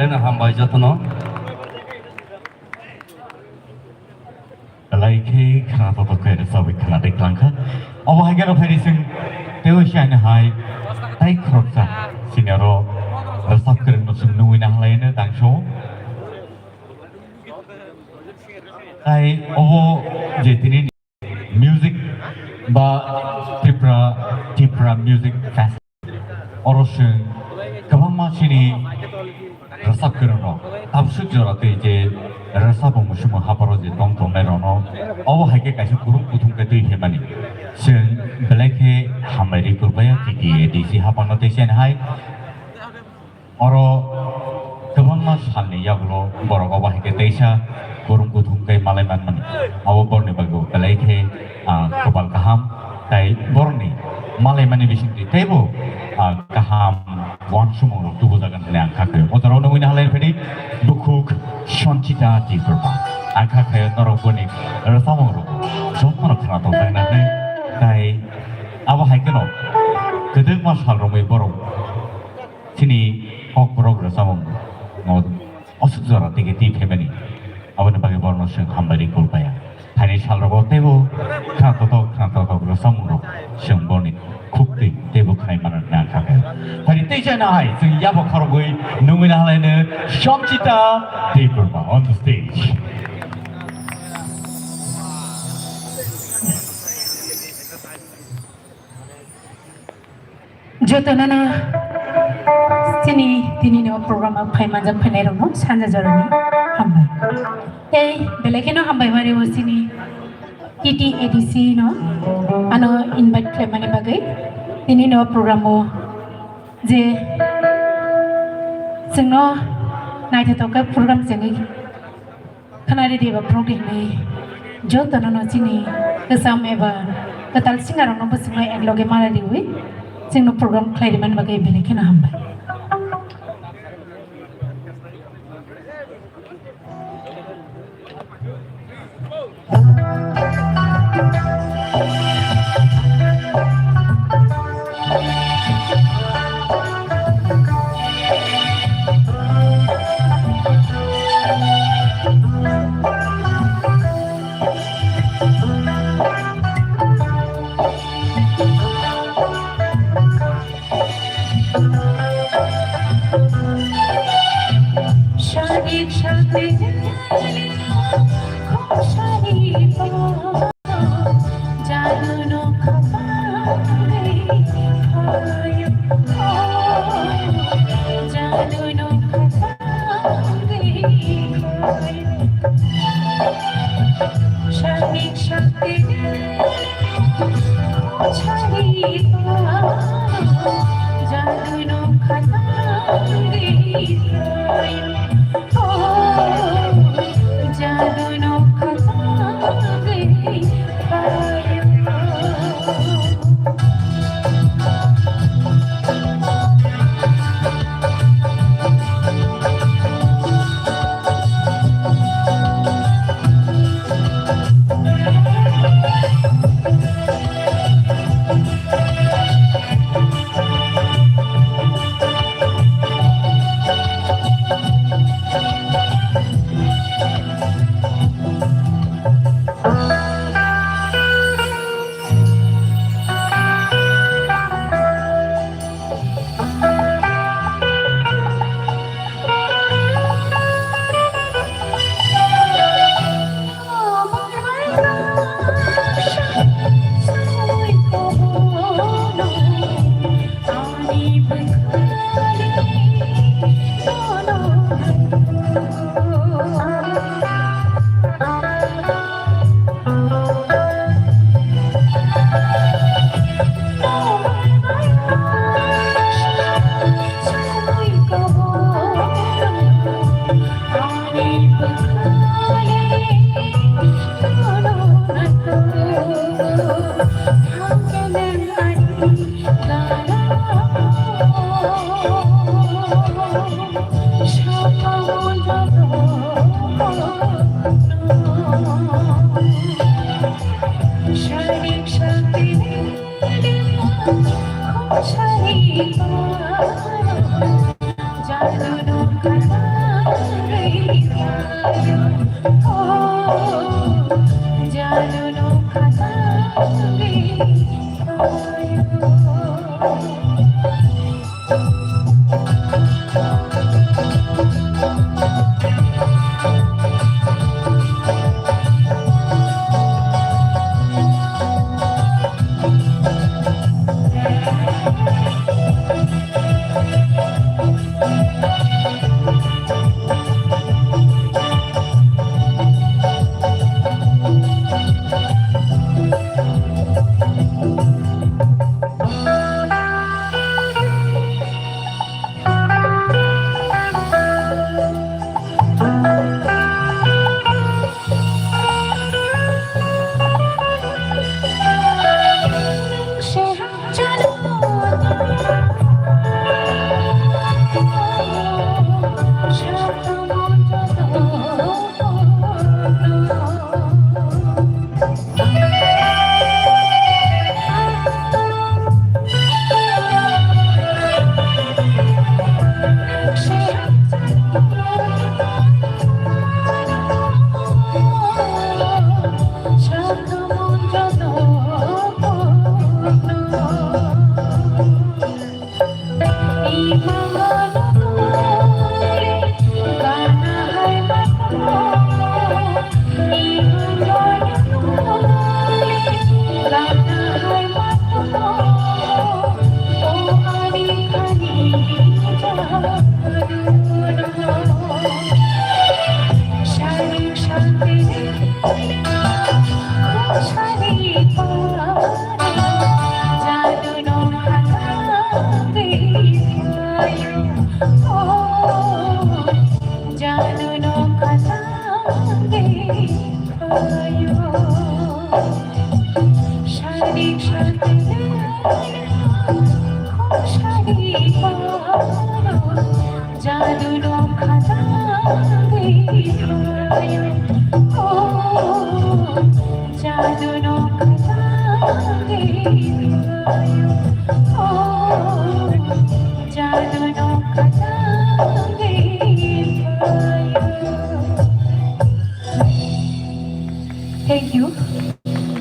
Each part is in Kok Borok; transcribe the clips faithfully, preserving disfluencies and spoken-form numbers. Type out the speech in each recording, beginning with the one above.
Eno hambai jotono. Belai khe khna totok khe rwchabwi khna tei klangkha. Obo hai kheno phaidi chwng teibo siyan hai tai khoroksa senior o rwchap kwrwngno chwng nungwi nahlaino tangso. Tai obo je tini music ba Tripura, Tripura Music Fest. Oro chwng kwbangma chini rwchap kwrwng rok tabswk jora twi je rwchapmung muchungmung hapharo je tong tongnai rokno obo hai khe kaisa kutung kutung khe twi phaimani. Chwng belai khe hambai ri kulbaya T T A D C haphangno tei chini hai. Oro kwbangma salni yagulo borok obo hai khe teisa kutung kutung khe malai manmani. Abo borokni bagwi belai khe, ah, kopal kaham, tai borokni malaimani bisingtwi teibo, ah, kaham uansukmung rok tubujagan hwnwi ang kha khe. O jorao nugwi nahalai phedi bukhuk Sanchita Debbarma. Ang kha khe norok boni rwchapmung rok jotono khna tongjakna hwnwi, tai abo hai kheno kwdwkma sal romwi borok chini kokborok rwchapmung no aswk jora tei khe twi phaimani. Aboni bagwi borokno chwng hambai ri kulbaya. Phaini salrogo teibo khna totok khna totok rwchapmung rok chwng borokni khuktwi teibo khnai manna nang kha khe. Phaini tei chana hai chwng yabo khorogwi nungwi nahalaino Sanchita Debbarma on the stage. Jotono no chini tini no program o phai manjak phainai rok no sanja jorani hambai. Tei belai kheno hambai mari o chini T T A D C no ano invite khlaimani bagwi tini no program o je chwngno naithotok khe program chengwi khwnaridi eba program ni jotono no chini kwcham eba kwtal singarokno bwswkno ekloge manariwi chwngno program khlai rimani bagwi belai kheno hambai. Thank you.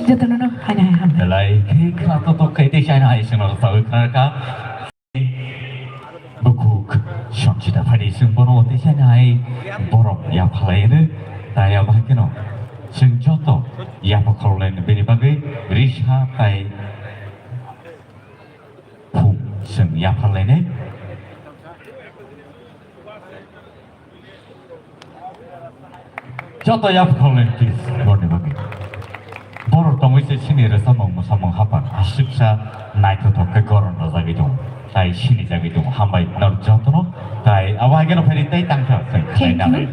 Jotono no haino hai hambai. Belai khe khna to to khai tei chaino hai sino sawi khna kha. Bukhuk Sanchita phadi chwng bono tei chaino hai borok yaphalai rw. Tai abo hai kheno chwng joto yapha khoroknai bini bagwi risa tai phung chwng yapharlainai. Joto yapharlainai please, borni bagwi. Borok tongwi se sini rwchapmung mwsamung haphar aswksa naithothok khe goron rwjagwi tongo, tai sinijagwi tongo. Hambai norok jotono, tai abo hai kheno phaidi tei tangsa chwng khlai nanai.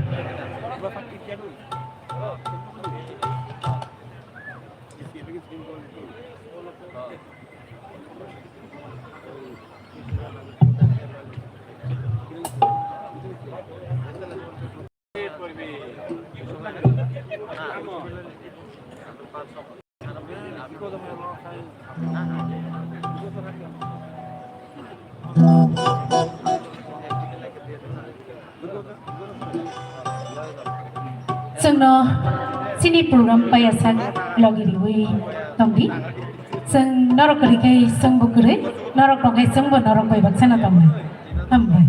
Chwngno chini program paiyasak logi riwi tongdi. Chwng norok kwrwi khe chwngbo kwrwi, norok tong khe chwngbo norok bai baksano tongnai. Hambai.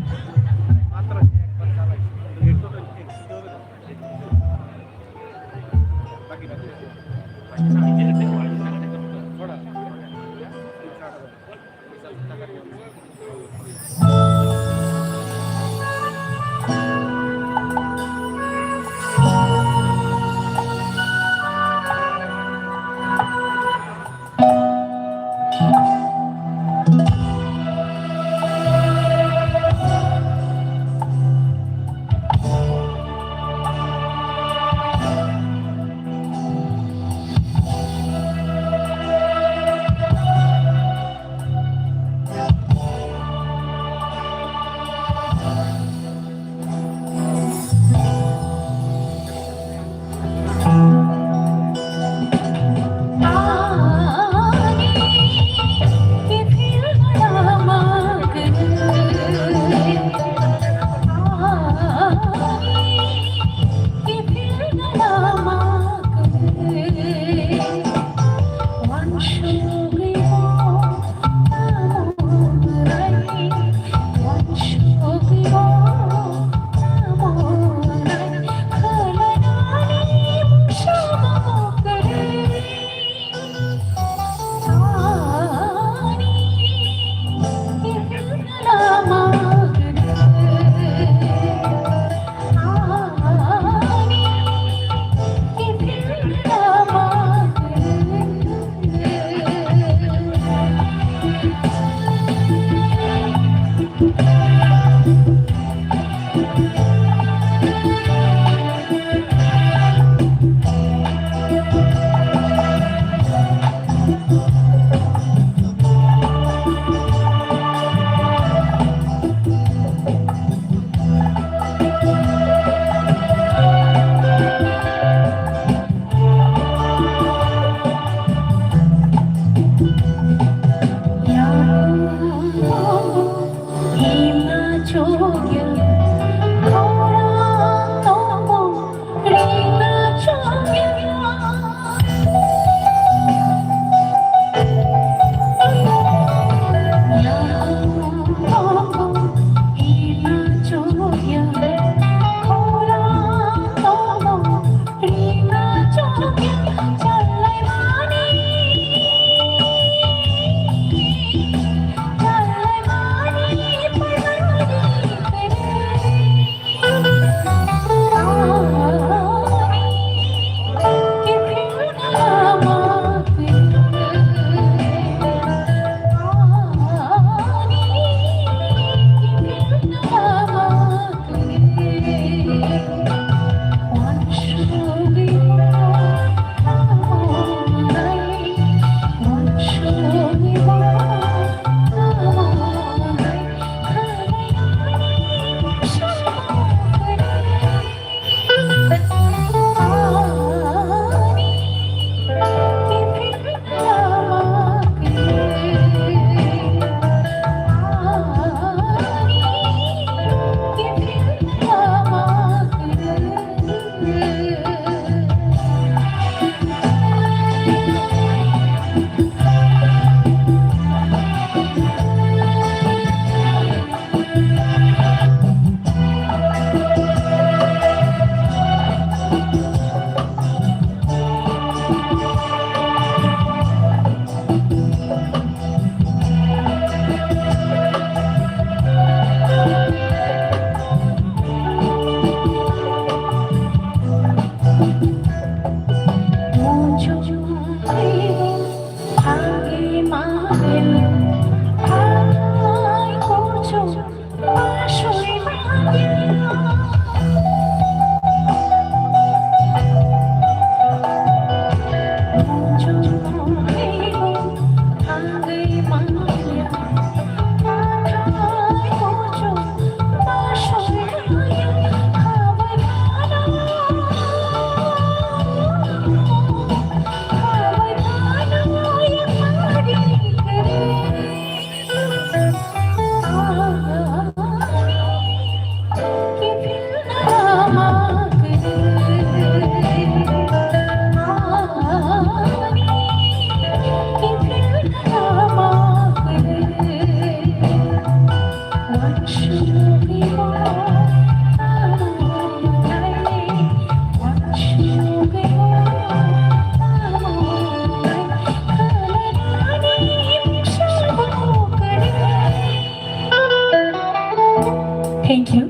Thank you.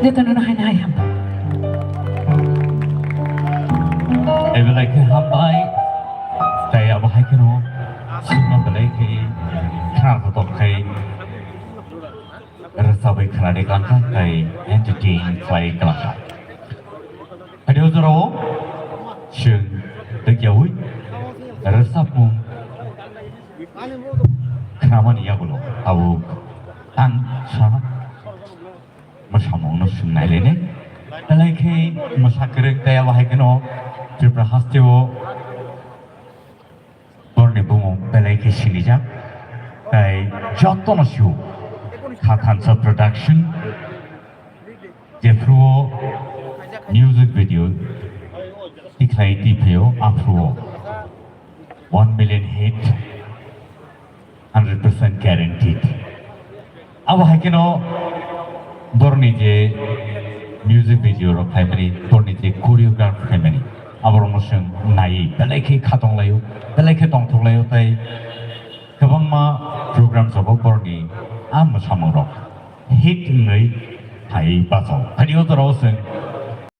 Jotono no hai hai ham. Tei belai khe hambai. Tei abo hai kheno sima belai khe khna kotor khai rwchabwi khna de klang kha tei entertain khlai klang kha. Ani o jorao chwng twikiaui rwchapmung khnamani yagulo tabuk ang sana mwsamungno swng nailainai. Belai khe mwsa kwrwng tei abo hai kheno Tripura hasteo borokni bumung belai khe sinijak tei jotono sio Kha Thansa Production. Jephru o music video tikhlai twi phaio, aphru o one million hit, hundred percent guaranteed. Abo hai kheno borokni je music video rok khlaimani, borokni je choreograph khlaimani, aborokno chwng naiwi belai khe khatong laio, belai khe tongthok laio, tei kwbangma program rok borokni a mwsamung rok hit wngwi phaiwi bachao. Ani o jorao chwng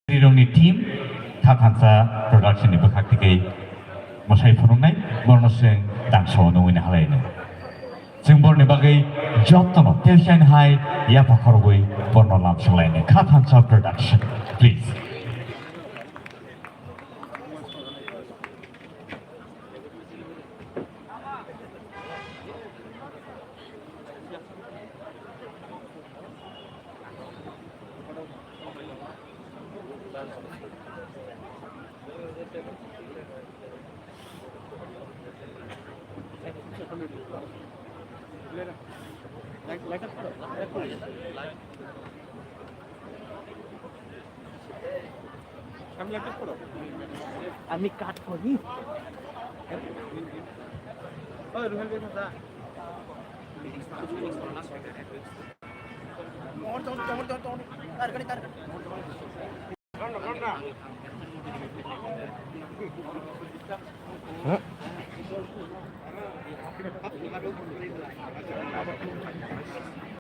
rirokni team Kha Thansa Production ni bwkhak twi mwsai phunuknai, borokno chwng tangsao nungwi nahalainai. Chwng borni bagwi jotono telsain hai yapha khorogwi borno lamsok laini Kha Thansa Production, please. আমি কাট করি।